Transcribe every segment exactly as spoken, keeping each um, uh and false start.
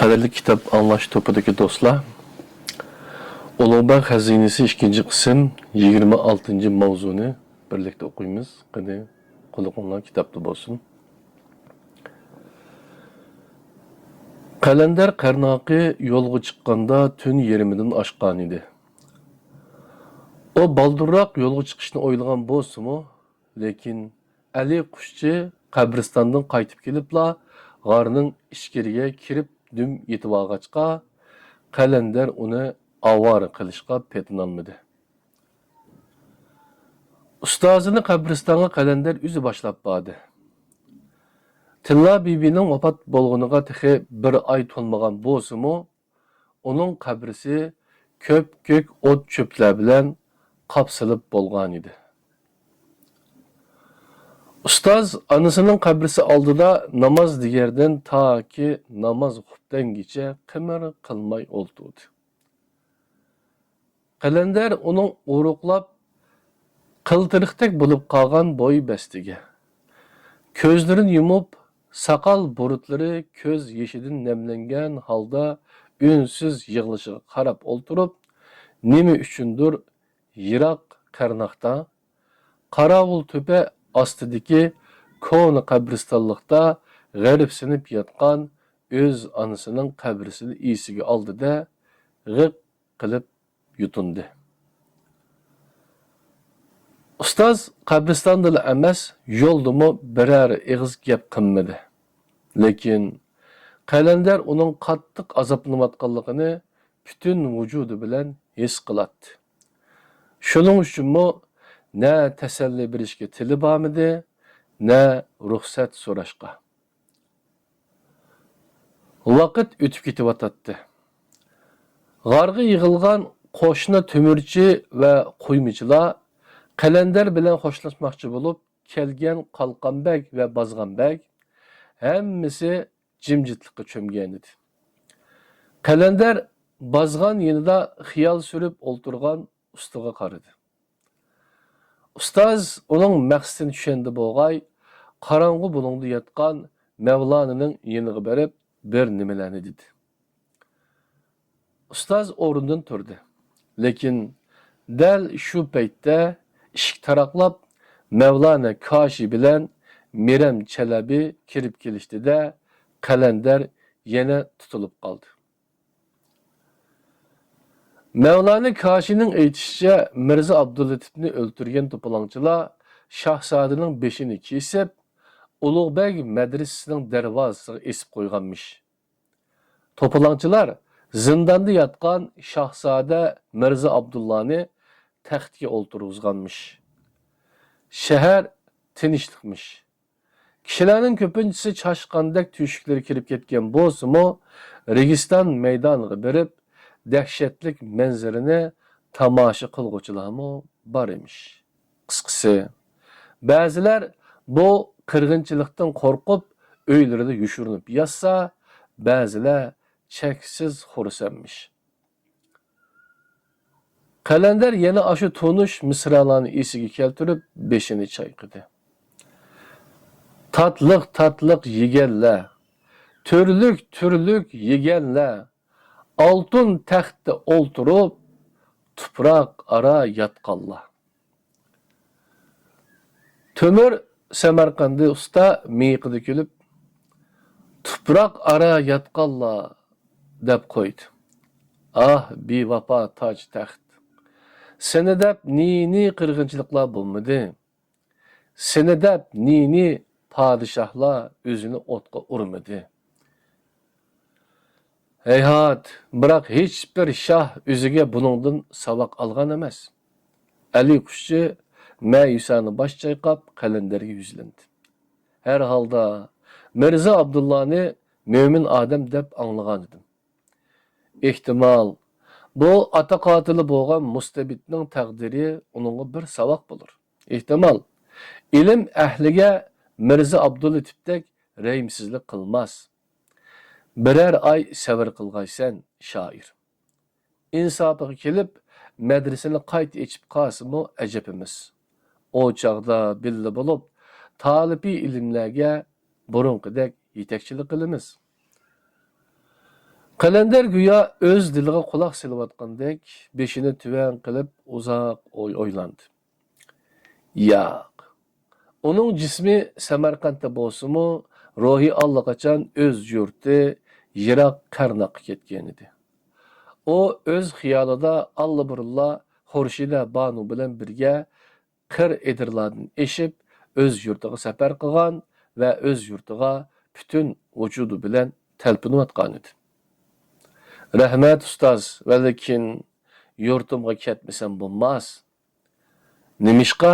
قەدىرلىك كىتاب ئاڭلاش توپىدىكى دوستلار، ئۇلۇغبەگ خەزىنىسى ئىككىنچى قىسىم يىگىرمە ئالتىنچى ماۋزۇنى بىرلىكتە ئوقۇيمىز. قېنى، قۇلىقىڭلار كىتابتا بولسۇن. قەلەندەر قەرناقى يولغا چىققاندا تۈن يېرىمىدىن ئاشقانىدى. ئۇ بالدۇرراق يولغا چىقىشنى ئويلىغان بولسىمۇ، لېكىن ئەلى قۇشچى قەبرىستاندىن قايتىپ كېلىپلا، غارنىڭ ئىچكىرىگە كىرىپ دۈم يېتىۋالغاچقا، قەلەندەر ئۇنى ئاۋارە قىلىشقا پېتىنالمىدى. ئۇستازىنى قەبرىستانغا قەلەندەر ئۆزى باشلاپ باردى. تىللا بىبىنىڭ ۋاپات بولغىنىغا تېخى بىر ئاي تولمىغان بولسىمۇ، ئۇنىڭ قەبرىسى كۆپكۆك ئوت-چۆپلەر بىلەن قاپسىلىپ بولغانىدى. ئۇستاز ئانىسىنىڭ قەبرىسى ئالدىدا ناماز دېگەردىن تاكى ناماز خۇپتەنگىچە قىمىر قىلماي ئولتۇردى. قەلەندەر ئۇنىڭ ئورۇقلاپ، قىلتىرىقتەك بولۇپ قالغان بوي بەستىگە، كۆزلىرىنى يۇمۇپ، ساقال بۇرۇتلىرى كۆز يېشىدىن نەملەنگەن ھالدا ئۈنسىز يىغلىشىغا قاراپ ئولتۇرۇپ، نېمە ئۈچۈندۇر يىراق قەرناقتا، قاراۋۇل تۆپە ئاستىدىكى كونا قەبرىستانلىقتا غېرىبسىنىپ ياتقان ئۆز ئانىسىنىڭ قەبرىسىنى ئېسىگە ئالدى-دە، غىق قىلىپ يۇتۇندى. ئۇستاز قەبرىستاندىلا ئەمەس، يولدىمۇ بىرەر ئېغىز گەپ قىلمىدى. لېكىن قەلەندەر ئۇنىڭ قاتتىق ئازابلىنىۋاتقانلىقىنى پۈتۈن ۋۇجۇدى بىلەن ھېس قىلاتتى. شۇنىڭ ئۈچۈنمۇ نە تەسەللى بېرىشكە تىلى بارمىدى، نە رۇخسەت سوراشقا. ۋاقىت ئۆتۈپ كېتىۋاتاتتى. غارغا يىغىلغان قوشنا تۆمۈرچى ۋە قۇيمىچىلار قەلەندەر بىلەن خوشلاشماقچى بولۇپ كەلگەن قالقان بەگ ۋە بازغان بەگ ھەممىسى جىمجىتلىققا چۆمگەنىدى. قەلەندەر بازغان يېنىدا خىيال سۈرۈپ ئولتۇرغان ئۇستىغا قارىدى. ئۇستاز ئۇنىڭ مەقسىتىنى چۈشەندى بولغاي، قاراڭغۇ بۇلۇڭدا ياتقان مەۋلانىنىڭ يېنىغا بېرىپ، بىر نېمىلەرنى دېدى. ئۇستاز ئورنىدىن تۇردى. لېكىن دەل شۇ پەيتتە ئىشىك تاراقلاپ، مەۋلانا كاشى بىلەن مىرەم چەلەبى كىرىپ كېلىشتى-دە، قەلەندەر يەنە تۇتۇلۇپ قالدى. مەۋلانا كاشىنىڭ ئېيتىشىچە، مىرزا ئابدۇللىتىپنى ئۆلتۈرگەن توپىلاڭچىلار شاھزادىنىڭ بېشىنى كېسىپ، ئۇلۇغبەگ مەدرىسىسىنىڭ دەرۋازىسىغا ئېسىپ قويغانمىش. توپىلاڭچىلار زىنداندا ياتقان شاھزادە مىرزا ئابدۇللانى تەختكە ئولتۇرغۇزغانمىش. شەھەر تىنچلىقمىش. كىشىلەرنىڭ كۆپىنچىسى چاشقاندەك تۆشۈكلىرى كىرىپ كەتكەن بولسىمۇ، رېگىستان مەيدانىغا بېرىپ، دەھشەتلىك مەنزىرىنى تاماشا قىلغۇچىلارمۇ بار ئىمىش. قىسقىسى، بەزىلەر بۇ قىرغىنچىلىقتىن قورقۇپ، ئۆيلىرىدە يوشۇرۇنۇپ ياتسا، بەزىلەر چەكسىز خۇرسەنمىش. قەلەندەر يەنە ئاشۇ تونۇش مىسرالارنى ئېسىگە كەلتۈرۈپ، بېشىنى چايقىدى. تاتلىق-تاتلىق يېگەنلەر، تۈرلۈك-تۈرلۈك يېگەنلەر، ئالتۇن تەختتە ئولتۇرۇپ، تۇپراق ئارا ياتقانلار. تۆمۈر سەمەرقەندى ئۇستا مىيىقىدا كۈلۈپ، «تۇپراق ئارا ياتقانلار» دەپ قويدى. ئاھ، بىۋاپا تاج تەخت! سېنى دەپ نى-نى قىرغىنچىلىقلار بولمىدى. سېنى دەپ نى-نى پادىشاھلار ئۆزىنى ئوتقا ئۇرمىدى. ھەيھات، بىراق ھېچبىر شاھ ئۆزىگە بۇنىڭدىن ساۋاق ئالغان ئەمەس. ئەلى قۇشچى مەيۈسانە باش چايقاپ، قەلەندەرگە يۈزلەندى. ھەر ھالدا، مىرزا ئابدۇللانى مۆمىن ئادەم دەپ ئاڭلىغانىدىم. ئېھتىمال، بۇ ئاتا قاتىلى بولغان مۇستەبىتنىڭ تەقدىرى ئۇنىڭغا بىر ساۋاق بولۇر. ئېھتىمال، ئىلىم ئەھلىگە مىرزا ئابدۇللىتىپتەك رەھىمسىزلىك قىلماس. بىرەر ئاي سەۋر قىلغايسەن، شائىر. ئىنساپىغا كېلىپ، مەدرىسىنى قايتا ئېچىپ قالسىمۇ ئەجەب ئەمەس. ئۇ چاغدا بىللە بولۇپ، تالىپىي ئىلىملەرگە بۇرۇنقىدەك يېتەكچىلىك قىلىمىز. قەلەندەر گويا ئۆز دىلىغا قۇلاق سېلىۋاتقاندەك بېشىنى تۆۋەن قىلىپ ئۇزاق ئوي-، ئويلاندى. ياق، ئۇنىڭ جىسمى سەمەرقەنتتە بولسىمۇ، روھى ئاللىقاچان ئۆز يۇرتى يىراق قەرناققا كەتكەنىدى. ئۇ ئۆز خىيالىدا ئاللىبۇرۇنلا خورشىدە بانۇ بىلەن بىرگە قىر ئېدىرلاردىن ئېشىپ، ئۆز يۇرتىغا سەپەر قىلغان ۋە ئۆز يۇرتىغا پۈتۈن ۋۇجۇدى بىلەن تەلپۈنۈۋاتقانىدى. رەھمەت، ئۇستاز، ۋەلىكىن يۇرتۇمغا كەتمىسەم بولماس. نېمىشقا؟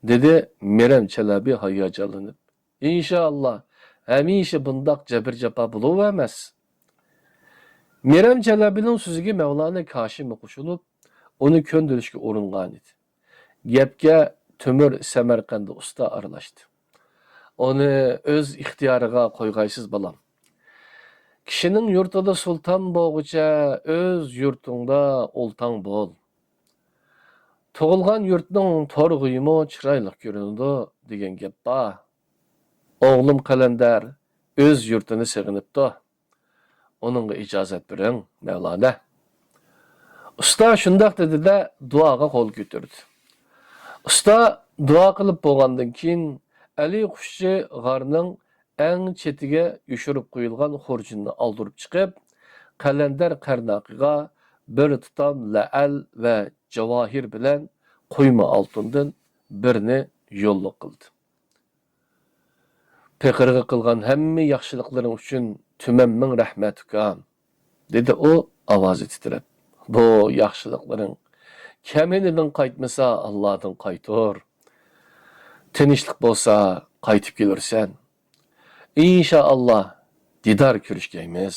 دېدى مېرەم چەلەبى ھاياجانلىنىپ. ئىنشائاللا، ھەمىشە بۇنداق جەبىر-جاپا بولۇۋەرمەس. مېرەم چەلەبىنىڭ سۆزىگە مەۋلانا كاشىممۇ قوشۇلۇپ، ئۇنى كۆندۈرۈشكە ئۇرۇنغانىدى. گەپكە تۆمۈر سەمەرقەندى ئۇستا ئارىلاشتى. ئۇنى ئۆز ئىختىيارىغا قويغايسىز، بالام. كىشىنىڭ يۇرتىدا سۇلتان بولغۇچە، ئۆز يۇرتۇڭدا ئولتاڭ بول. تۇغۇلغان يۇرتنىڭ تورغۇيىمۇ چىرايلىق كۆرۈنىدۇ، دېگەن گەپ بار. ئوغلۇم قەلەندەر ئۆز يۇرتىنى سېغىنىپتۇ. ئۇنىڭغا ئىجازەت بېرىڭ، مەۋلانا. ئۇستا شۇنداق دېدى-دە، دۇئاغا قول كۆتۈردى. ئۇستا دۇئا قىلىپ بولغاندىن كېيىن، ئەلى قۇشچى غارنىڭ ئەڭ چېتىگە يوشۇرۇپ قويۇلغان خۇرجۇننى ئالدۇرۇپ چىقىپ، قەلەندەر قەرناقىغا بىر تۇتام لەئەل ۋە جاۋاھىر بىلەن قۇيما ئالتۇندىن بىرنى يوللۇق قىلدى. پېقىرغا قىلغان ھەممە ياخشىلىقلىرىڭ ئۈچۈن تۈمەن مىڭ رەھمەت، ئۇكام، دېدى ئۇ ئاۋازى تىترەپ. بۇ ياخشىلىقلىرىڭ كەمىنىدىن قايتمىسا، ئاللادىن قايتۇر. تىنچلىق بولسا، قايتىپ كېلۇرسەن. ئىنشائاللا، دىدار كۆرۈشكەيمىز.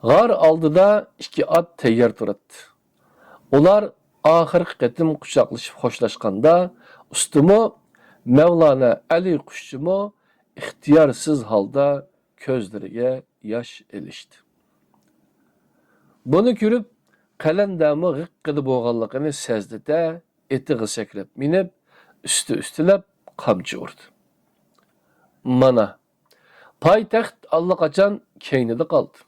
غار ئالدىدا ئىككى ئات تەييار تۇراتتى. ئۇلار ئاخىرقى قېتىم قۇچاقلىشىپ خوشلاشقاندا، ئۇستىمۇ مەۋلانا ئەلى قۇشچىمۇ ئىختىيارسىز ھالدا كۆزلىرىگە ياش ئېلىشتى. بۇنى كۆرۈپ، قەلەندەرمۇ غىققىدە بولغانلىقىنى سەزدى-دە، ئېتىغا سەكرەپ مىنىپ، ئۈستى-ئۈستىلەپ قامچا ئۇردى. مانا، پايتەخت ئاللىقاچان كەينىدە قالدى.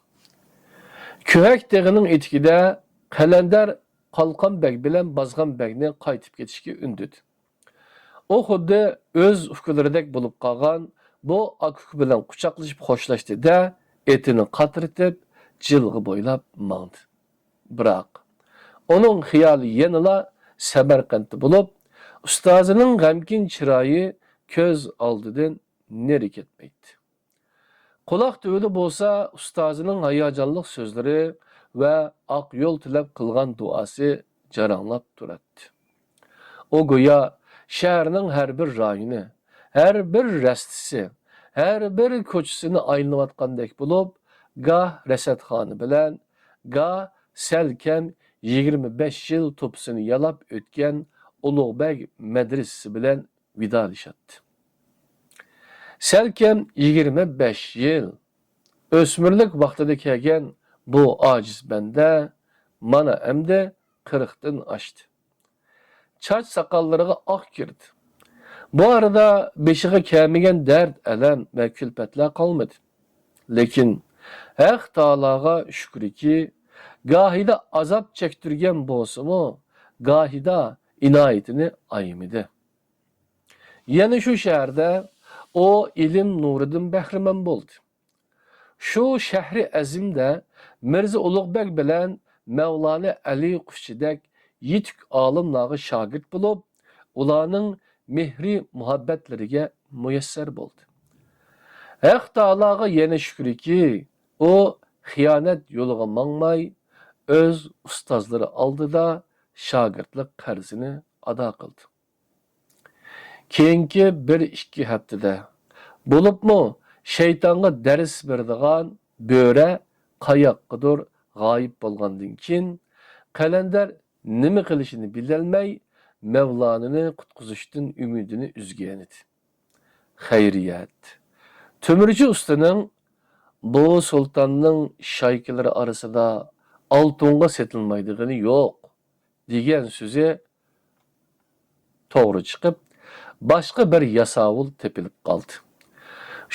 كۆھەك تېغىنىڭ ئېتىكىدە قەلەندەر قالقان بەگ بىلەن بازغان بەگنى قايتىپ كېتىشكە ئۈندىدى. ئۇ خۇددى ئۆز ئۇكىلىرىدەك بولۇپ قالغان بۇ ئاكا-ئۇكا بىلەن قۇچاقلىشىپ خوشلاشتى-دە، ئېتىنى قاترىتىپ، جىلغا بويلاپ ماڭدى. بىراق، ئۇنىڭ خىيالى يەنىلا سەمەرقەنتتە بولۇپ، ئۇستازىنىڭ غەمكىن چىرايى كۆز ئالدىدىن نېرى كەتمەيتتى. قۇلاق تۈۋىدە بولسا ئۇستازىنىڭ ھاياجانلىق سۆزلىرى ۋە ئاق يول تىلەپ قىلغان دۇئاسى جاراڭلاپ تۇراتتى. ئۇ گويا شەھەرنىڭ ھەر بىر رايونى، ھەر بىر رەستىسى، ھەر بىر كوچىسىنى ئايلىنىۋاتقاندەك بولۇپ، گاھ رەسەتخانا بىلەن، گاھ سەل كەم يىگىرمە بەش يىل توپىسىنى يالاپ ئۆتكەن ئۇلۇغبەگ مەدرىسىسى بىلەن ۋىدالىشاتتى. سەل كەم يىگىرمە بەش يىل. ئۆسمۈرلۈك ۋاقتىدا كەلگەن بۇ ئاجىز بەندە مانا ئەمدى قىرىقتىن ئاشتى. چاچ ساقاللىرىغا ئاق كىردى. بۇ ئارىدا بېشىغا كەلمىگەن دەرد، ئەلەم ۋە كۈلپەتلەر قالمىدى. لېكىن ھەق تائالاغا شۈكرىكى، گاھىدا ئازاب چەكتۈرگەن بولسىمۇ، گاھىدا ئىنايىتىنى ئايىمىدى. يەنە شۇ شەھەردە ئۇ ئىلىم نۇرىدىن بەھرىمەن بولدى. شۇ شەھىرى ئەزىمدە مىرزا ئۇلۇغبەگ بىلەن مەۋلانا ئەلى قۇشچىدەك يېتۈك ئالىملارغا شاگىرت بولۇپ، ئۇلارنىڭ مېھرى-مۇھەببەتلىرىگە مۇيەسسەر بولدى. ھەق تائالاغا يەنە شۈكرىكى، ئۇ خىيانەت يولىغا ماڭماي، ئۆز ئۇستازلىرى ئالدىدا شاگىرتلىق قەرزىنى ئادا قىلدى. كېيىنكى بىر-ئىككى ھەپتىدە، بولۇپمۇ شەيتانغا دەرس بېرىدىغان بۆرە قاياققىدۇر غايىب بولغاندىن كېيىن، قەلەندەر نېمە قىلىشىنى بىلەلمەي، مەۋلانىنى قۇتقۇزۇشتىن ئۈمىدىنى ئۈزگەنىدى. خەيرىيەت، تۆمۈرچى ئۇستىنىڭ «بۇ سۇلتاننىڭ شايكىلىرى ئارىسىدا ئالتۇنغا سېتىلمايدىغىنى يوق» دېگەن سۆزى توغرا چىقىپ، باشقا بىر ياساۋۇل تېپىلىپ قالدى.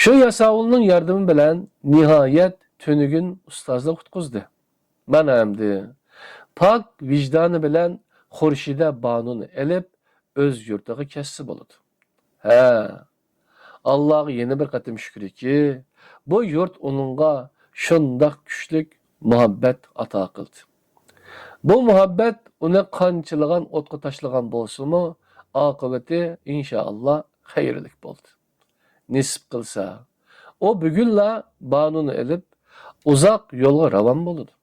شۇ ياساۋۇلنىڭ ياردىمى بىلەن نىھايەت تۈنۈگۈن ئۇستازلىق قۇتقۇزدى. مانا ئەمدى پاك ۋىجدانى بىلەن خۇرشىدە بانۇنى ئېلىپ، ئۆز يۇرتىغا كەتسە بولىدۇ. ھە، ئاللاغا يەنە بىر قېتىم شۈكرىكى، بۇ يۇرت ئۇنىڭغا شۇنداق كۈچلۈك مۇھەببەت ئاتا قىلدى. بۇ مۇھەببەت ئۇنى قانچىلىغان ئوتقا تاشلىغان بولسىمۇ، ئاقىۋىتى ئىنشائاللا خەيرلىك بولدى. نېسىپ قىلسا، ئۇ بۈگۈنلا بانۇنى ئېلىپ، ئۇزاق يولغا راۋان بولىدۇ.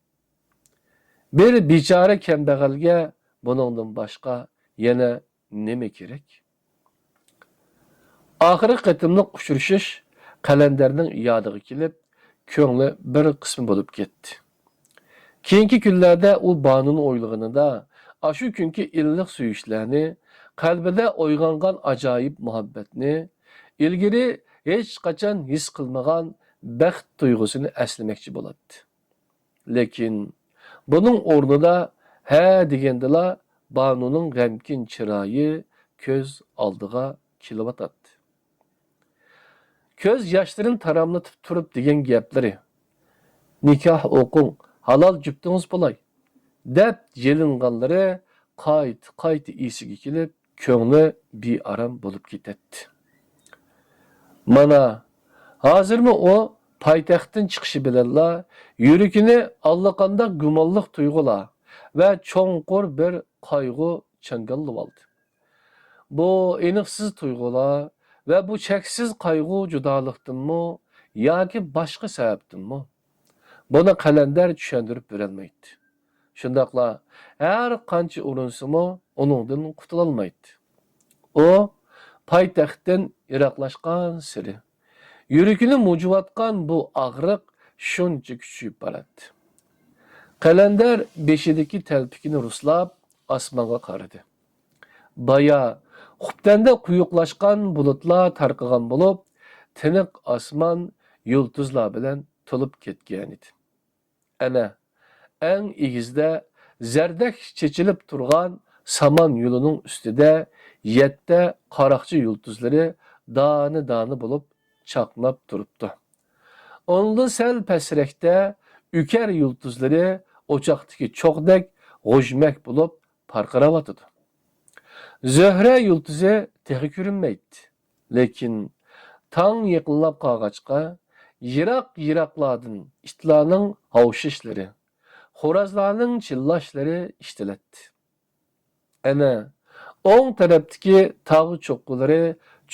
بىر بىچارە كەمبەغەلگە بۇنىڭدىن باشقا يەنە نېمە كېرەك؟ ئاخىرقى قېتىملىق ئۇچرىشىش قەلەندەرنىڭ يادىغا كېلىپ، كۆڭلى بىر قىسما بولۇپ كەتتى. كېيىنكى كۈنلەردە ئۇ بانۇنى ئويلىغىنىدا، ئاشۇ كۈنكى ئىللىق سۆيۈشلەرنى، قەلبىدە ئويغانغان ئاجايىپ مۇھەببەتنى، ئىلگىرى ھېچقاچان ھېس قىلمىغان بەخت تۇيغۇسىنى ئەسلىمەكچى بولاتتى. لېكىن بۇنىڭ ئورنىدا ھە دېگەندىلا بانۇنىڭ غەمكىن چىرايى كۆز ئالدىغا كېلىۋاتاتتى. كۆز ياشلىرىنى تاراملىتىپ تۇرۇپ دېگەن گەپلىرى، «نىكاھ ئوقۇڭ، ھالال جۈپتىڭىز بولاي» دەپ يېلىنغانلىرى قايتا-قايتا ئېسىگە كېلىپ، كۆڭلى بىئارام بولۇپ كېتەتتى. مانا، ھازىرمۇ ئۇ پايتەختتىن چىقىشى بىلەنلا يۈرىكىنى ئاللىقانداق گۇمانلىق تۇيغۇلار ۋە چوڭقۇر بىر قايغۇ چاڭگاللىۋالدى. بۇ ئېنىقسىز تۇيغۇلار ۋە بۇ چەكسىز قايغۇ جۇدالىقتىنمۇ ياكى باشقا سەۋەبتىنمۇ؟ بۇنى قەلەندەر چۈشەندۈرۈپ بېرەلمەيتتى. شۇنداقلا ھەر قانچە ئۇرۇنسىمۇ ئۇنىڭدىن قۇتۇلالمايتتى. ئۇ پايتەختتىن يىراقلاشقانسېرى يۈرىكىنى مۇجۇۋاتقان بۇ ئاغرىق شۇنچە كۈچىيىپ باراتتى. قەلەندەر بېشىدىكى تەلپىكىنى رۇسلاپ ئاسمانغا قارىدى. بايا خۇپتەندە قويۇقلاشقان بۇلۇتلار تارقىغان بولۇپ، تىنىق ئاسمان يۇلتۇزلار بىلەن تولۇپ كەتكەنىدى. ئەنە، ئەڭ ئېگىزدە زەردەك چېچىلىپ تۇرغان سامان يولىنىڭ ئۈستىدە يەتتە قاراقچى يۇلتۇزلىرى دانە-دانە بولۇپ چاقناپ تۇرۇپتۇ. ئۇنىڭدىن سەل پەسرەكتە ئۈكەر يۇلتۇزلىرى ئوچاقتىكى چوغدەك غۇژمەك بولۇپ پارقىراۋاتىدۇ. زۆھرە يۇلتۇزى تېخى كۆرۈنمەيتتى. لېكىن تاڭ يېقىنلاپ قالغاچقا، يىراق-يىراقلاردىن ئىتلارنىڭ ھاۋشىشلىرى، خورازلارنىڭ چىللاشلىرى ئىشىتىلەتتى. ئەنە، ئوڭ تەرەپتىكى تاغ چوققىلىرى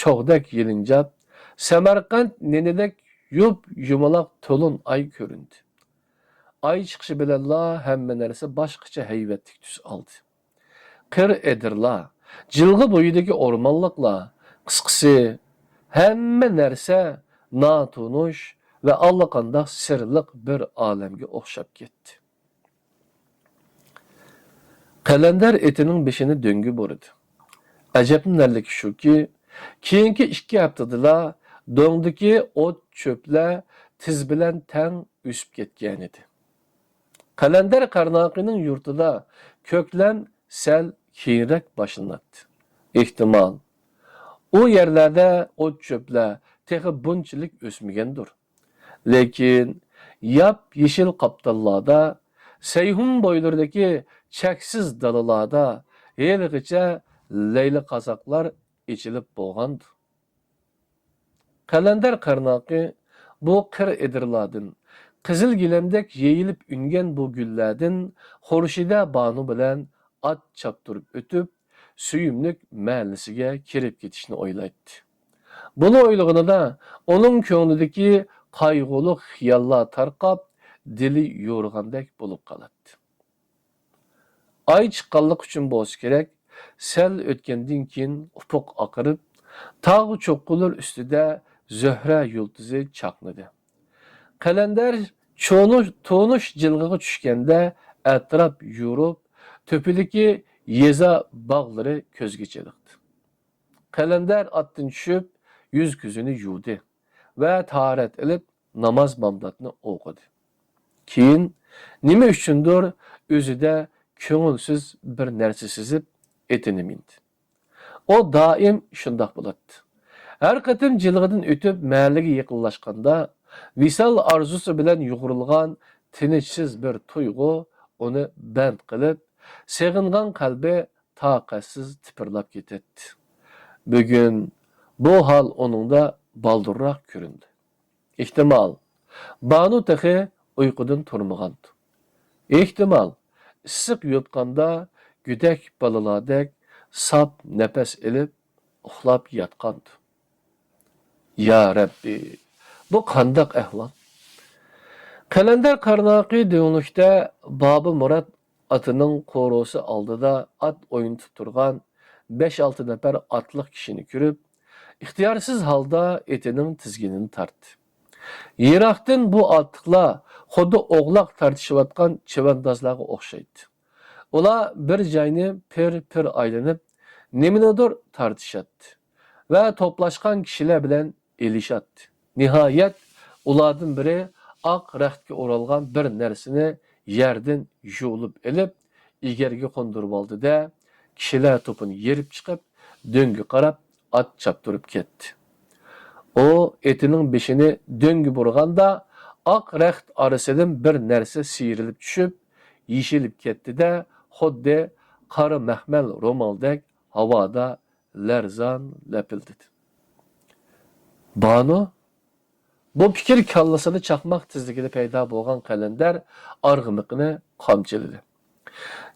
چوغدەك يېلىنجاپ، سەمەرقەنت نېنىدەك يۇپ-يۇمىلاق تولۇن ئاي كۆرۈندى. ئاي چىقىشى بىلەنلا ھەممە نەرسە باشقىچە ھەيۋەتلىك تۈس ئالدى. قىر ئېدىرلار، جىلغا بويىدىكى ئورمانلىقلار، قىسقىسى، ھەممە نەرسە ناتونۇش ۋە ئاللىقانداق سىرلىق بىر ئالەمگە ئوخشاپ كەتتى. قەلەندەر ئېتىنىڭ بېشىنى دۆڭگە بۇرىدى. ئەجەبلىنەرلىكى شۇكى، كېيىنكى ئىككى ھەپتىدىلا دۆڭدىكى ئوت-چۆپلەر تىز بىلەن تەڭ ئۆسۈپ كەتكەنىدى. قەلەندەر قەرناقىنىڭ يۇرتىدا كۆكلەم سەل كېيىنرەك باشلىناتتى. ئېھتىمال، ئۇ يەرلەردە ئوت-چۆپلەر تېخى بۇنچىلىك ئۆسمىگەندۇر. لېكىن ياپ-يېشىل قاپتاللاردا، سەيھۇن بويلىرىدىكى چەكسىز دالىلاردا ھېلىغىچە لەيلى قازاقلار ئېچىلىپ بولغانىدى. قەلەندەر قەرناقى بۇ قىر ئېدىرلاردىن، قىزىل گىلەمدەك يېيىلىپ ئۈنگەن بۇ گۈللەردىن خۇرشىدە بانۇ بىلەن ئات چاپتۇرۇپ ئۆتۈپ، سۆيۈملۈك مەھەللىسىگە كىرىپ كېتىشنى ئويلايتتى. بۇنى ئويلىغىنىدا ئۇنىڭ كۆڭلىدىكى قايغۇلۇق خىياللار تارقاپ، دىلى يورۇغاندەك بولۇپ قالاتتى. ئاي چىققانلىقى ئۈچۈن بولسا كېرەك، سەل ئۆتكەندىن كېيىن ئۇپۇق ئاقىرىپ، تاغ چوققىلىرى ئۈستىدە زۆھرە يۇلتۇزى چاقنىدى. قەلەندەر چونۇش-، تونۇش جىلغىغا چۈشكەندە ئەتراپ يورۇپ، تۆپىدىكى يېزا باغلىرى كۆزگە چېلىقتى. قەلەندەر ئاتتىن چۈشۈپ، يۈز-كۆزىنى يۇدى ۋە تاھارەت ئېلىپ، ناماز-بامداتنى ئوقۇدى. كېيىن نېمە ئۈچۈندۇر ئۆزىدە كۆڭۈلسىز بىر نەرسە سېزىپ، ئېتىنى مىندى. ئۇ دائىم شۇنداق بولاتتى. ھەر قېتىم جىلغىدىن ئۆتۈپ مەھەللىگە يېقىنلاشقاندا، ۋىسال ئارزۇسى بىلەن يۇغۇرۇلغان تىنچسىز بىر تۇيغۇ ئۇنى بەند قىلىپ، سېغىنغان قەلبى تاقەتسىز تىپىرلاپ كېتەتتى. بۈگۈن بۇ ھال ئۇنىڭدا بالدۇرراق كۆرۈندى. ئېھتىمال، بانۇ تېخى ئۇيقۇدىن تۇرمىغاندۇ. ئېھتىمال، ئىسسىق يوتقاندا گۆدەك بالىلاردەك ساپ نەپەس ئېلىپ، ئۇخلاپ ياتقاندۇ. يا رەببى، بۇ قانداق ئەھۋال؟ قەلەندەر قارناقى دۆڭلۈكتە بابا مۇرات ئاتىنىڭ قورۇسى ئالدىدا ئات ئوينىتىپ تۇرغان بەش-ئالتە نەپەر ئاتلىق كىشىنى كۆرۈپ، ئىختىيارسىز ھالدا ئېتىنىڭ تىزگىنىنى تارتتى. يىراقتىن بۇ ئاتلىقلار خۇددى ئوغلاق تارتىشىۋاتقان چەۋەندازلارغا ئوخشايتتى. ئۇلار بىر جاينى پىر-پىر ئايلىنىپ، نېمىنىدۇر تارتىشاتتى ۋە توپلاشقان كىشىلەر بىلەن ئېلىشاتتى. نىھايەت، ئۇلاردىن بىرى ئاق رەختكە ئورالغان بىر نەرسىنى يەردىن يۇلۇپ ئېلىپ، ئېگەرگە قوندۇرۇۋالدى-دە، كىشىلەر توپىنى يېرىپ چىقىپ، دۆڭگە قاراپ ئات چاپتۇرۇپ كەتتى. ئۇ ئېتىنىڭ بېشىنى دۆڭگە بۇرىغاندا، ئاق رەخت ئارىسىدىن بىر نەرسە سىيرىلىپ چۈشۈپ، يېشىلىپ كەتتى-دە، خۇددى قارا مەخمەل رومالدەك ھاۋادا لەرزان لەپىلدىدى. بانۇ؟ بۇ پىكىر كاللىسىدا چاقماق تېزلىكىدە پەيدا بولغان قەلەندەر ئارغىمىقىنى قامچىلىدى.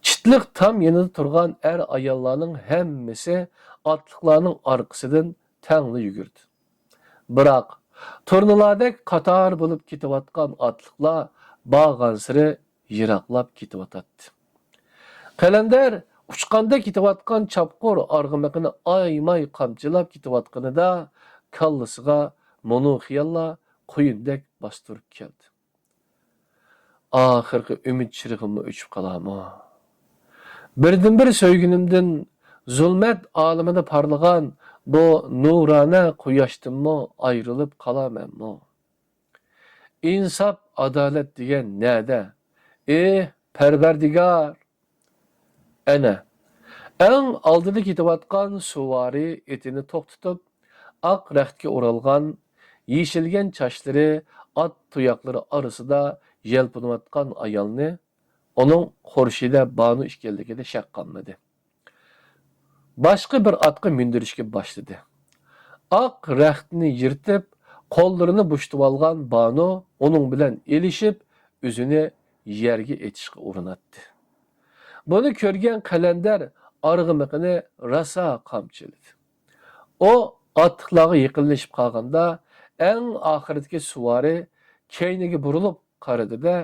چىتلىق تام يېنىدا تۇرغان ئەر-ئاياللارنىڭ ھەممىسى ئاتلىقلارنىڭ ئارقىسىدىن تەڭلا يۈگۈردى. بىراق، تۇرنىلاردەك قاتار بولۇپ كېتىۋاتقان ئاتلىقلار بارغانسېرى يىراقلاپ كېتىۋاتاتتى. قەلەندەر ئۇچقاندەك كېتىۋاتقان چاپقۇر ئارغىمىقىنى ئايىماي قامچىلاپ كېتىۋاتقىنىدا، كاللىسىغا مۇنۇ خىياللار قۇيۇندەك باستۇرۇپ كەلدى. ئاخىرقى ئۈمىد چىرىغىممۇ ئۆچۈپ قالارمۇ؟ بىردىنبىر سۆيگىنىمدىن زۇلمەت ئالىمىدا پارلىغان بۇ نۇرانە قۇياشتىنمۇ ئايرىلىپ قالارمەنمۇ؟ ئىنساپ، ئادالەت دېگەن نەدە؟ ئېھ، پەرۋەردىگار! ئەنە، ئەڭ ئالدىدا كېتىۋاتقان سۇۋارى ئېتىنى توختىتىپ، ئاق رەختكە ئورالغان، يېشىلگەن چاچلىرى ئات تۇياقلىرى ئارىسىدا يەلپۈنۈۋاتقان ئايالنى ئۇنىڭ خۇرشىدە بانۇ ئىكەنلىكىدە شەك قالمىدى. باشقا بىر ئاتقا مىندۈرۈشكە باشلىدى. ئاق رەختنى يىرتىپ، قوللىرىنى بوشىتىۋالغان بانۇ ئۇنىڭ بىلەن ئېلىشىپ، ئۆزىنى يەرگە ئېتىشقا ئۇرۇناتتى. بۇنى كۆرگەن قەلەندەر ئارغىمىقىنى راسا قامچىلىدى. ئۇ ئاتلىقلارغا يېقىنلىشىپ قالغاندا، ئەڭ ئاخىرىدىكى سۇۋارى كەينىگە بۇرۇلۇپ قارىدى-دە،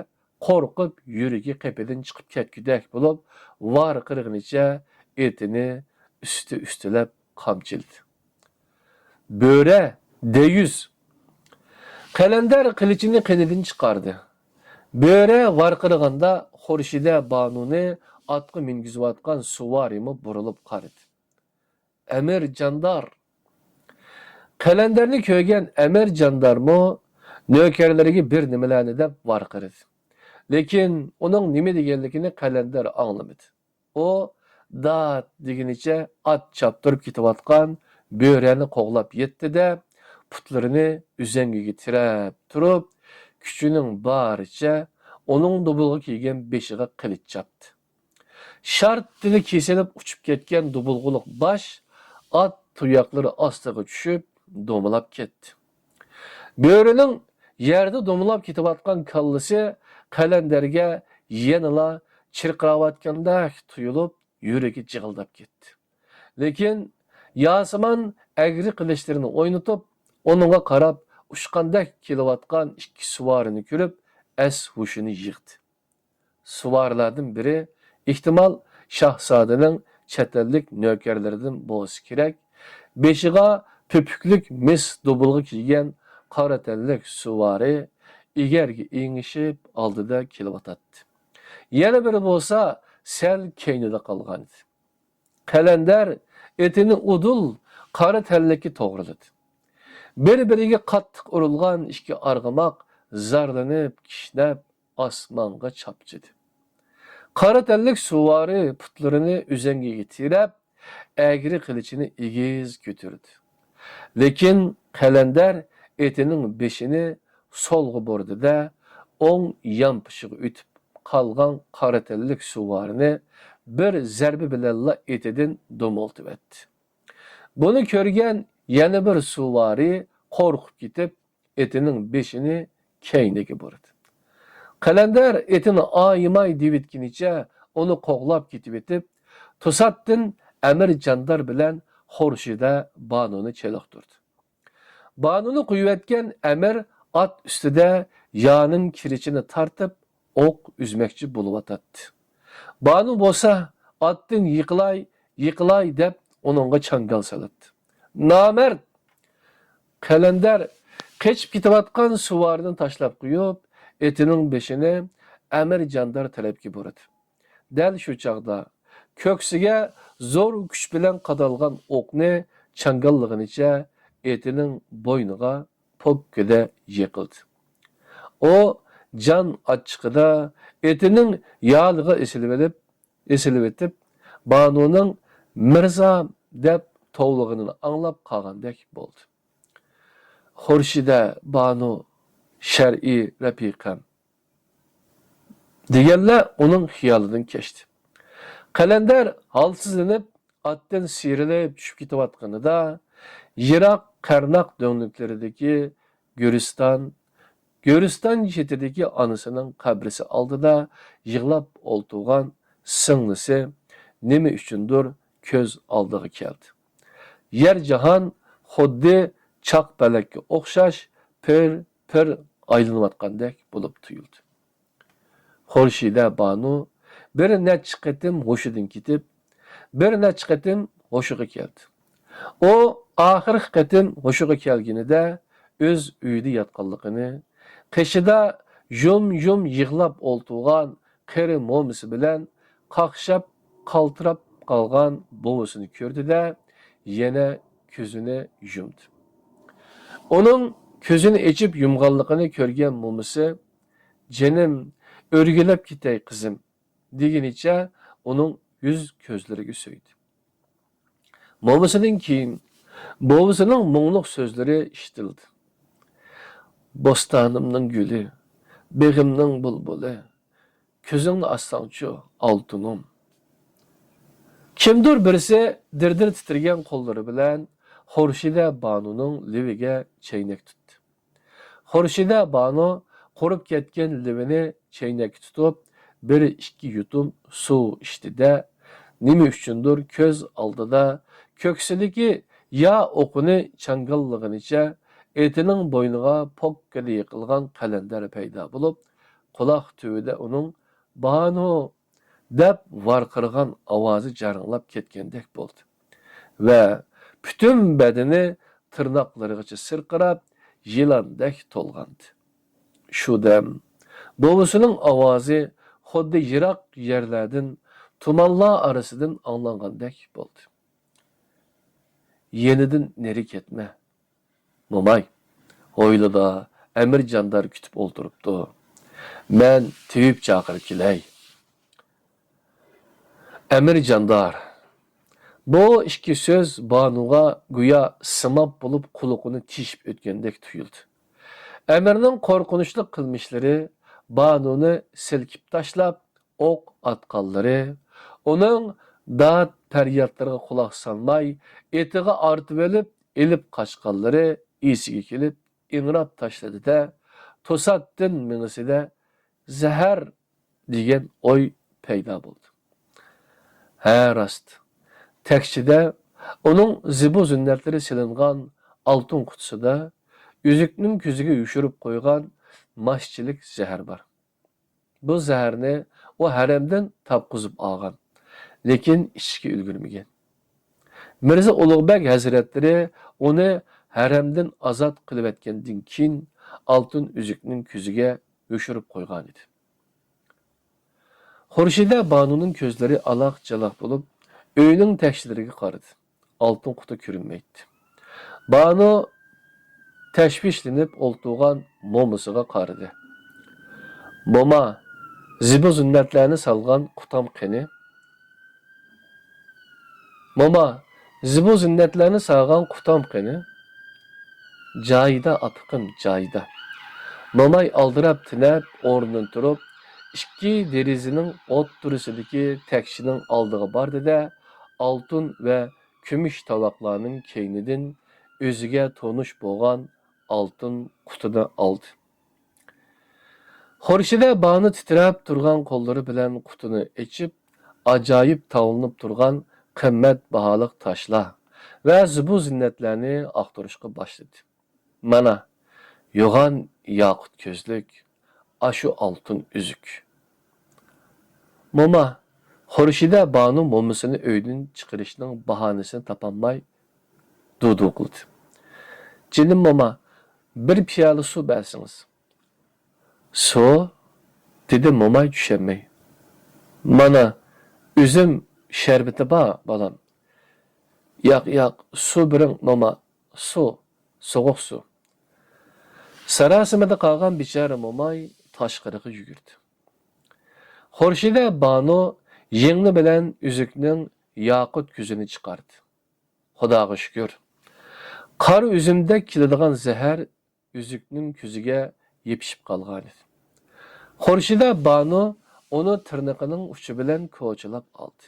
قورقۇپ يۈرىكى قېپىدىن چىقىپ كەتكۈدەك بولۇپ، ۋارقىرىغىنىچە ئېتىنى ئۈستى-ئۈستىلەپ قامچىلىدى. بۆرە، دەييۇس! قەلەندەر قىلىچىنى قېنىدىن چىقاردى. بۆرە ۋارقىرىغاندا خۇرشىدە بانۇنى ئاتقا مىنگۈزۈۋاتقان سۇۋارىمۇ بۇرۇلۇپ قارىدى. ئەمىر جاندار! قەلەندەرنى كۆرگەن ئەمىر جاندارمۇ نۆكەرلىرىگە بىر نېمىلەرنى دەپ ۋارقىرىدى. لېكىن ئۇنىڭ نېمە دېگەنلىكىنى قەلەندەر ئاڭلىمىدى. ئۇ دات دېگىنىچە ئات چاپتۇرۇپ كېتىۋاتقان بۆرەنى قوغلاپ يەتتى-دە، پۇتلىرىنى ئۈزەڭگىگە تىرەپ تۇرۇپ، كۈچىنىڭ بارىچە ئۇنىڭ دۇبۇلغا كىيگەن بېشىغا قىلىچ چاپتى. شارتتىلا كېسىلىپ ئۇچۇپ كەتكەن دۇبۇلغۇلۇق باش ئات تۇياقلىرى ئاستىغا چۈشۈپ، دومىلاپ كەتتى. بۆرىنىڭ يەردە دومىلاپ كېتىۋاتقان كاللىسى قەلەندەرگە يەنىلا چىرقىراۋاتقاندەك تۇيۇلۇپ، يۈرىكى جىغىلداپ كەتتى. لېكىن ياسىمان ئەگرى قىلىچلىرىنى ئوينىتىپ، ئۇنىڭغا قاراپ ئۇچقاندەك كېلىۋاتقان ئىككى سۇۋارىنى كۆرۈپ، ئەس-ھوشىنى يىغدى. سۇۋارىلاردىن بىرى، ئېھتىمال، شاھزادىنىڭ چەت ئەللىك نۆكەرلىرىدىن بولسا كېرەك، بېشىغا پۆپۈكلۈك مىس دۇبۇلغا كىيگەن قارا تەنلىك سۇۋارى ئېگەرگە ئېڭىشىپ ئالدىدا كېلىۋاتاتتى. يەنە بىرى بولسا سەل كەينىدە قالغانىدى. قەلەندەر ئېتىنى ئۇدۇل قارا تەنلىككە توغرىلىدى. بىر-بىرىگە قاتتىق ئۇرۇلغان ئىككى ئارغىماق زارلىنىپ، كىشنەپ، ئاسمانغا چاپچىدى. قارا تەنلىك سۇۋارى پۇتلىرىنى ئۈزەڭگىگە تىرەپ، ئەگرى قىلىچىنى ئېگىز كۆتۈردى. لېكىن قەلەندەر ئېتىنىڭ بېشىنى سولغا بۇردى-دە، ئوڭ يانپۇشىغا ئۆتۈپ قالغان قارا تەنلىك سۇۋارىنى بىر زەربە بىلەنلا ئېتىدىن دومۇلتىۋەتتى. بۇنى كۆرگەن يەنە بىر سۇۋارى قورقۇپ كېتىپ، ئېتىنىڭ بېشىنى كەينىگە بۇردى. قەلەندەر ئېتىنى ئايىماي دېۋىتكىنىچە ئۇنى قوغلاپ كېتىۋېتىپ، توساتتىن ئەمىر جاندار بىلەن خورشىدە بانۇنى چېلىقتۇردى. بانۇنى قويۇۋەتكەن ئەمىر ئات ئۈستىدە يانىڭ كىرىچىنى تارتىپ، ئوق ئۈزمەكچى بولۇۋاتاتتى. بانۇ بولسا ئاتتىن يىقىلاي، يىقىلاي دەپ ئۇنىڭغا چاڭگال سالاتتى. نامەرد! قەلەندەر قېچىپ كېتىۋاتقان سۇۋارىنى تاشلاپ قويۇپ، ئېتىنىڭ بېشىنى ئەمىر جاندار تەرەپكە بۇرىدى. دەل شۇ چاغدا كۆكسىگە زور كۈچ بىلەن قادالغان ئوقنى چاڭگاللىغىنىچە ئېتىنىڭ بوينىغا پوككىدە يىقىلدى. ئۇ جان ئاچچىقىدا ئېتىنىڭ يالىغا ئېسىلىۋېلىپ، ئېسىلىۋېتىپ، بانۇنىڭ «مىرزا» دەپ توۋلىغىنىنى ئاڭلاپ قالغاندەك بولدى. «خورشىدە بانۇ، شەرئىي رەپىقەم» دېگەنلەر ئۇنىڭ خىيالىدىن كەچتى. قەلەندەر ھالسىزلىنىپ، ئاتتىن سىيرىلىپ چۈشۈپ كېتىۋاتقىنىدا، يىراق قەرناق دۆڭلۈكلىرىدىكى گۆرىستان، گۆرىستان چېتىدىكى ئانىسىنىڭ قەبرىسى ئالدىدا يىغلاپ ئولتۇرغان سىڭلىسى نېمە ئۈچۈندۇر كۆز ئالدىغا كەلدى. يەر جاھان خۇددى چاق پەلەككە ئوخشاش پىر-پىر ئايلىنىۋاتقاندەك بولۇپ تۇيۇلدى. خورشىدە بانۇ بىر نەچچە قېتىم ھوشىدىن كېتىپ، بىر نەچچە قېتىم ھوشىغا كەلدى. ئۇ ئاخىرقى قېتىم ھوشىغا كەلگىنىدە ئۆز ئۆيىدە ياتقانلىقىنى، قېشىدا يۇم-يۇم يىغلاپ ئولتۇرغان قېرى مومىسى بىلەن قاقشاپ قالتىراپ قالغان بوۋىسىنى كۆردى-دە، يەنە كۆزىنى يۇمدى. ئۇنىڭ كۆزىنى ئېچىپ يۇمغانلىقىنى كۆرگەن مومىسى، «جېنىم، ئۆرگىلەپ كېتەي، قىزىم» دېگىنىچە ئۇنىڭ يۈز كۆزلىرىگە سۆيدى. مومىسىدىن كېيىن بوۋىسىنىڭ مۇڭلۇق سۆزلىرى ئىشىتىلدى. «بوستانىمنىڭ گۈلى، بېغىمنىڭ بۇلبۇلى، كۆزۈڭنى ئاچساڭچۇ، ئالتۇنۇم.» كىمدۇر بىرسى دىر-دىر تىترىگەن قوللىرى بىلەن خورشىدە بانۇنىڭ لېۋىگە چەينەك تۇتتى. خورشىدە بانۇ قۇرۇپ كەتكەن لېۋىنى چەينەككە تۇتۇپ، بىر ئىككى يۇتۇم سۇ ئىچتى-دە، نېمە ئۈچۈندۇر كۆز ئالدىدا كۆكسىدىكى يا ئوقىنى چاڭگاللىغىنىچە ئېتىنىڭ بوينىغا پوككىدە يىقىلغان قەلەندەر پەيدا بولۇپ، قۇلاق تۈۋىدە ئۇنىڭ «بانۇ» دەپ ۋارقىرىغان ئاۋازى جاراڭلاپ كەتكەندەك بولدى ۋە پۈتۈن بەدىنى تىرناقلىرىغىچە سىرقىراپ، يىلاندەك تولغاندى. شۇ دەم بوۋىسىنىڭ ئاۋازى خۇددى يىراق يەرلەردىن، تۇمانلار ئارىسىدىن ئاڭلانغاندەك بولدى. «يېنىدىن نېرى كەتمە، موماي. ھويلىدا ئەمىر جاندار كۈتۈپ ئولتۇرۇپتۇ. مەن تېۋىپ چاقىرىپ كېلەي.» «ئەمىر جاندار.» بۇ ئىككى سۆز بانۇغا گويا سىماب بولۇپ قۇلىقىنى تېشىپ ئۆتكەندەك تۇيۇلدى. ئەمىرنىڭ قورقۇنچلۇق قىلمىشلىرى، بانۇنى سىلكىپ تاشلاپ ئوق ئاتقانلىرى، ئۇنىڭ داد-پەريادلىرىغا قۇلاق سالماي، ئېتىغا ئارتىۋېلىپ ئېلىپ قاچقانلىرى ئېسىگە كېلىپ ئىڭراپ تاشلىدى-دە، توساتتىن مېڭىسىدە «زەھەر» دېگەن ئوي پەيدا بولدى. ھە، راست. تەكچىدە ئۇنىڭ زىبۇ-زىننەتلىرى سېلىنغان ئالتۇن قۇتىسىدا ئۈزۈكنىڭ كۆزىگە يوشۇرۇپ قويغان ماچچىلىك زەھەر بار. بۇ زەھەرنى ئۇ ھەرەمدىن تاپقۇزۇپ ئالغان، لېكىن ئىچىشكە ئۈلگۈرمىگەن. مىرزا ئۇلۇغبەگ ھەزرەتلىرى ئۇنى ھەرەمدىن ئازاد قىلىۋەتكەندىن كېيىن، ئالتۇن ئۈزۈكنىڭ كۆزىگە يوشۇرۇپ قويغانىدى. خورشىدە بانۇنىڭ كۆزلىرى ئالاق-چالاق بولۇپ، ئۆينىڭ تەكچىلىرىگە قارىدى. ئالتۇن قۇتا كۆرۈنمەيتتى. بانۇ تەشۋىشلىنىپ ئولتۇرغان مومىسىغا قارىدى. «موما، زىبۇ-زىننەتلەرنى سالغان قۇتام قېنى؟» «موما، زىبۇ-زىننەتلەرنى سالغان قۇتام قېنى؟» «جايىدا، ئاپىقىم، جايىدا.» موماي ئالدىراپ تېنەپ ئورنىدىن تۇرۇپ، ئىككى دېرىزىنىڭ ئوتتۇرىسىدىكى تەكچىنىڭ ئالدىغا باردى-دە، ئالتۇن ۋە كۈمۈش تاۋاقلارنىڭ كەينىدىن ئۆزىگە تونۇش بولغان ئالتۇن قۇتىنى ئالدى. خورشىدە بانۇ تىترەپ تۇرغان قوللىرى بىلەن قۇتىنى ئېچىپ، ئاجايىپ تاۋلىنىپ تۇرغان قىممەت باھالىق تاشلار ۋە زىبۇ-زىننەتلەرنى ئاختۇرۇشقا باشلىدى. مانا، يوغان ياقۇت كۆزلۈك، ئاشۇ ئالتۇن ئۈزۈك. موما، خورشىدە بانۇ مومىسىنى ئۆيدىن چىقىرىشنىڭ باھانىسىنى تاپالماي دۇدۇقلىدى. جېنىم موما، بىر پىيالە سۇ بەرسىڭىز. سۇ؟ دېدى موماي چۈشەنمەي. مانا، ئۈزۈم شەربىتى بار، بالام. ياق، ياق، سۇ بېرىڭ، موما، سۇ، سوغۇق سۇ. ساراسىمىدا قالغان بىچارە موماي تاشقىرىغا يۈگۈردى. خورشىدە بانۇ يىڭنە بىلەن ئۈزۈكنىڭ ياقۇت كۆزىنى چىقاردى. خۇداغا شۈكۈر، قارا ئۈزۈمدەك كېلىدىغان زەھەر ئۈزۈكنىڭ كۆزىگە يېپىشىپ قالغانىدى. خورشىدە بانۇ ئۇنى تىرنىقىنىڭ ئۇچى بىلەن كوچىلاپ ئالدى.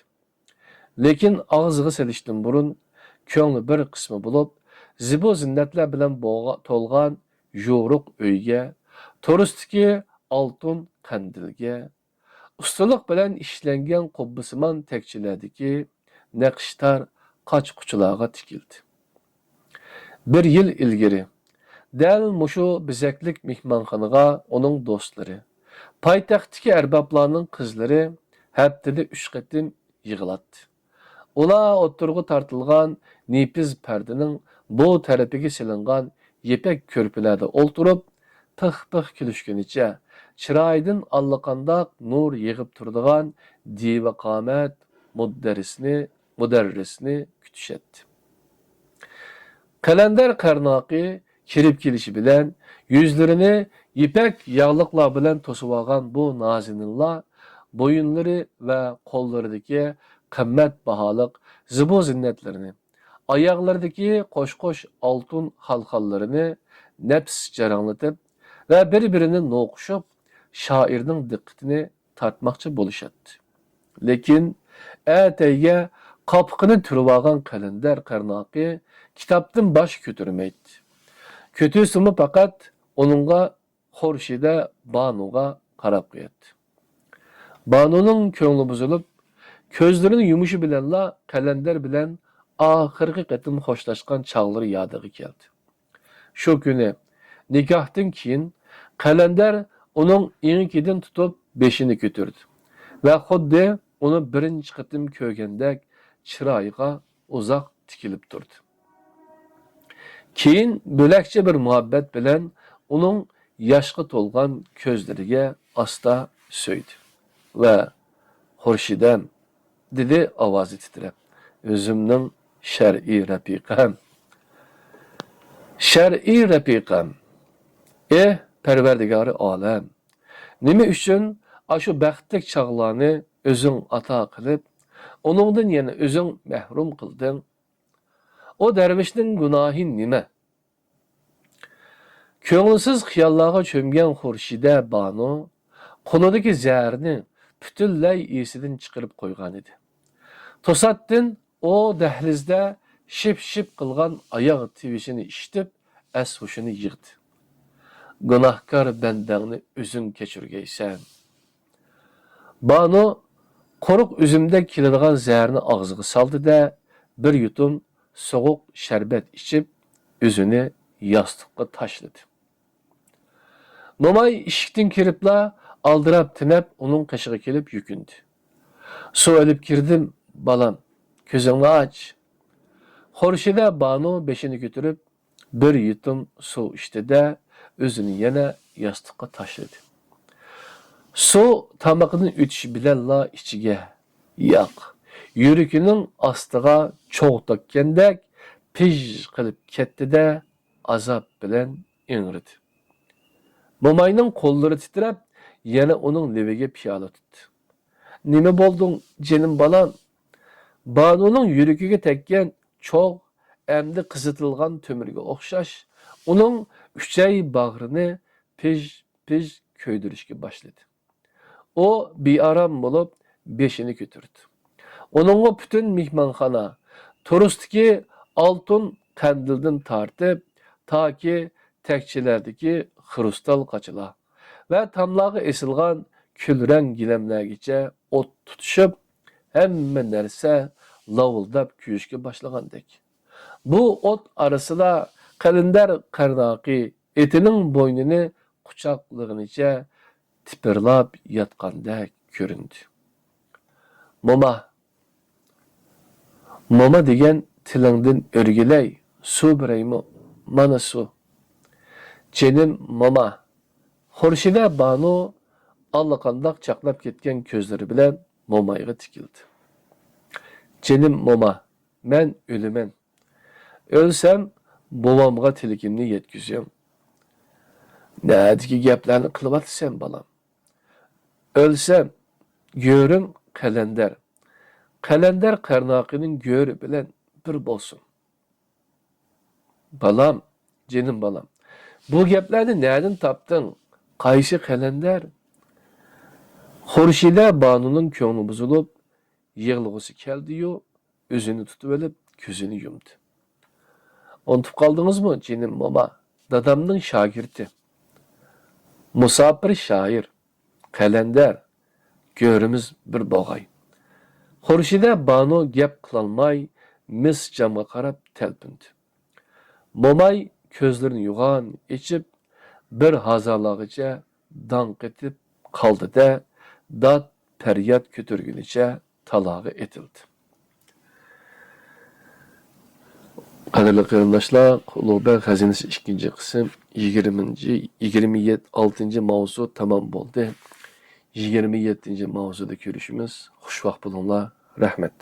لېكىن ئاغزىغا سېلىشتىن بۇرۇن، كۆڭلى بىر قىسما بولۇپ، زىبۇ-زىننەتلەر بىلەن بولغا-، تولغان يورۇق ئۆيگە، تورۇستىكى ئالتۇن قەندىلگە، ئۇستىلىق بىلەن ئىشلەنگەن قۇببىسىمان تەكچىلەردىكى نەقىشدار قاچا-قۇچىلارغا تىكىلدى. بىر يىل ئىلگىرى، دەل مۇشۇ بېزەكلىك مېھمانخانىغا ئۇنىڭ دوستلىرى، پايتەختتىكى ئەربابلارنىڭ قىزلىرى ھەپتىدە ئۈچ قېتىم يىغىلاتتى. ئۇلار ئوتتۇرىغا تارتىلغان نېپىز پەردىنىڭ بۇ تەرىپىگە سېلىنغان يىپەك كۆرپىلەردە ئولتۇرۇپ، پىخ-پىخ كۈلۈشكىنىچە، چىرايىدىن ئاللىقانداق نۇر يېغىپ تۇرىدىغان دىۋا قامەت مۇدەررىسنى، مۇدەررىسنى كۈتۈشەتتى. قەلەندەر قەرناقى كىرىپ كېلىشى بىلەن، يۈزلىرىنى يىپەك ياغلىقلار بىلەن توسۇۋالغان بۇ نازىنىنلار بويۇنلىرى ۋە قوللىرىدىكى قىممەت باھالىق زىبۇ-زىننەتلىرىنى، ئاياغلىرىدىكى قوش-قوش ئالتۇن خالخاللىرىنى نەپىس جاراڭلىتىپ ۋە بىر-بىرىنى نوقۇشۇپ، شائىرنىڭ دىققىتىنى تارتماقچى بولۇشاتتى. لېكىن ئەتەيگە قاپىقىنى تۈرۈۋالغان قەلەندەر قەرناقى كىتابتىن باش كۆتۈرمەيتتى. كۆتۈرسىمۇ پەقەت ئۇنىڭغا، خورشىدە بانۇغا قاراپ قوياتتى. بانۇنىڭ كۆڭلى بۇزۇلۇپ، كۆزلىرىنى يۇمۇشى بىلەنلا قەلەندەر بىلەن ئاخىرقى قېتىم خوشلاشقان چاغلىرى يادىغا كەلدى. شۇ كۈنى نىكاھتىن كېيىن قەلەندەر ئۇنىڭ ئېڭىكىدىن تۇتۇپ بېشىنى كۆتۈردى ۋە خۇددى ئۇنى بىرىنچى قېتىم كۆرگەندەك چىرايىغا ئۇزاق تىكىلىپ تۇردى. كېيىن بۆلەكچە بىر مۇھەببەت بىلەن ئۇنىڭ ياشقا تولغان كۆزلىرىگە ئاستا سۆيدى ۋە «خورشىدەم» دېدى ئاۋازى تىترەپ. «ئۆزۈمنىڭ شەرئىي رەپىقەم. شەرئىي رەپىقەم. ئېھ، پەرۋەردىگارى ئالەم! نېمە ئۈچۈن ئاشۇ بەختلىك چاغلارنى ئۆزۈڭ ئاتا قىلىپ، ئۇنىڭدىن يەنە ئۆزۈڭ مەھرۇم قىلدىڭ؟ ئۇ دەرۋىشنىڭ گۇناھى نېمە؟» كۆڭۈلسىز خىياللارغا چۆمگەن خۇرشىدە بانۇ قولىدىكى زەھەرنى پۈتۈنلەي ئېسىدىن چىقىرىپ قويغانىدى. توساتتىن ئۇ دەھلىزدە شىپ-شىپ قىلغان ئاياغ تىۋىشىنى ئىشىتىپ، ئەس-ھوشىنى يىغدى. «گۇناھكار بەندەڭنى ئۆزۈڭ كەچۈرگەيسەن.» بانۇ قۇرۇق ئۈزۈمدەك كېلىدىغان زەھەرنى ئاغزىغا سالدى-دە، بىر يۇتۇم سوغۇق شەربەت ئىچىپ، ئۆزىنى ياستۇققا تاشلىدى. موماي ئىشىكتىن كىرىپلا، ئالدىراپ تېنەپ ئۇنىڭ قېشىغا كېلىپ يۈكۈندى. «سۇ ئېلىپ كىردىم، بالام، كۆزۈڭنى ئاچ.» خورشىدە بانۇ بېشىنى كۆتۈرۈپ، بىر يۇتۇم سۇ ئىچتى-دە، ئۆزىنى يەنە ياستۇققا تاشلىدى. سۇ تامىقىدىن ئۆتۈشى بىلەنلا ئىچىگە، ياق، يۈرىكىنىڭ ئاستىغا چوغ تەگكەندەك پىژ قىلىپ كەتتى-دە، ئازاب بىلەن ئىڭرىدى. موماينىڭ قوللىرى تىترەپ، يەنە ئۇنىڭ لېۋىگە پىيالە تۇتتى. «نېمە بولدۇڭ، جېنىم بالام؟» بانۇنىڭ يۈرىكىگە تەگكەن چوغ ئەمدى قىزىتىلغان تۆمۈرگە ئوخشاش، ئۇنىڭ ئۈچەي باغرىنى پىژ-پىژ كۆيدۈرۈشكە باشلىدى. ئۇ بىئارام بولۇپ، بېشىنى كۆتۈردى. ئۇنىڭغا پۈتۈن مېھمانخانا، تورۇستىكى ئالتۇن قەندىلدىن تارتىپ، تاكى تەكچىلەردىكى خرۇستال قاچىلار ۋە تاملارغا ئېسىلغان كۈلرەڭ گىلەملەرگىچە ئوت تۇتۇشۇپ، ھەممە نەرسە لاۋۇلداپ كۆيۈشكە باشلىغاندەك. بۇ ئوت ئارىسىدا قەلەندەر قەرناقى ئېتىنىڭ بوينىنى قۇچاقلىغىنىچە تىپىرلاپ ياتقاندەك كۆرۈندى. موما، موما دېگەن تىلىڭدىن ئۆرگىلەي، سۇ بېرەيمۇ؟ مانا سۇ. جېنىم موما. خۇرشىدە بانۇ ئاللىقانداق چاقناپ كەتكەن كۆزلىرى بىلەن مومايغا تىكىلدى. جېنىم موما، مەن ئۆلىمەن. ئۆلسەم، بوۋامغا تىلىكىمنى يەتكۈزۈڭ. نەدىكى گەپلەرنى قىلىۋاتىسەن، بالام؟ ئۆلسەم، گۆرۈڭ قەلەندەر، قەلەندەر قەرناقىنىڭ گۆرى بىلەن بىر بولسۇن. بالام، جېنىم بالام، بۇ گەپلەرنى نەدىن تاپتىڭ؟ قايسى قەلەندەر؟ خۇرشىدە بانۇنىڭ كۆڭلى بۇزۇلۇپ، يىغلىغۇسى كەلدىيۇ، ئۆزىنى تۇتۇۋېلىپ، كۆزىنى يۇمدى. ئۇنتۇپ قالدىڭىزمۇ، جېنىم موما؟ دادامنىڭ شاگىرتى، مۇساپىر شائىر، قەلەندەر، گۆرىمىز بىر بولغاي. خۇرشىدە بانۇ گەپ قىلالماي، مىس جامغا قاراپ تەلپۈندى. موماي كۆزلىرىنى يوغان ئېچىپ، بىر ھازالارغىچە داڭ قېتىپ قالدى-دە، داد پەرياد كۆتۈرگىنىچە تالاغا ئېتىلدى. قەدىرلىك قېرىنداشلار، ئۇلۇغبەگ خەزىنىسى ئىككىنچى قىسىم، يىگىرمىنچى، يىگىرمە ئالتىنچى ماۋزۇ تامام بولدى. يىگىرمە يەتتىنچى ماۋزۇدا كۆرۈشىمىز. خۇشۋاق بولۇڭلار. رەھمەت.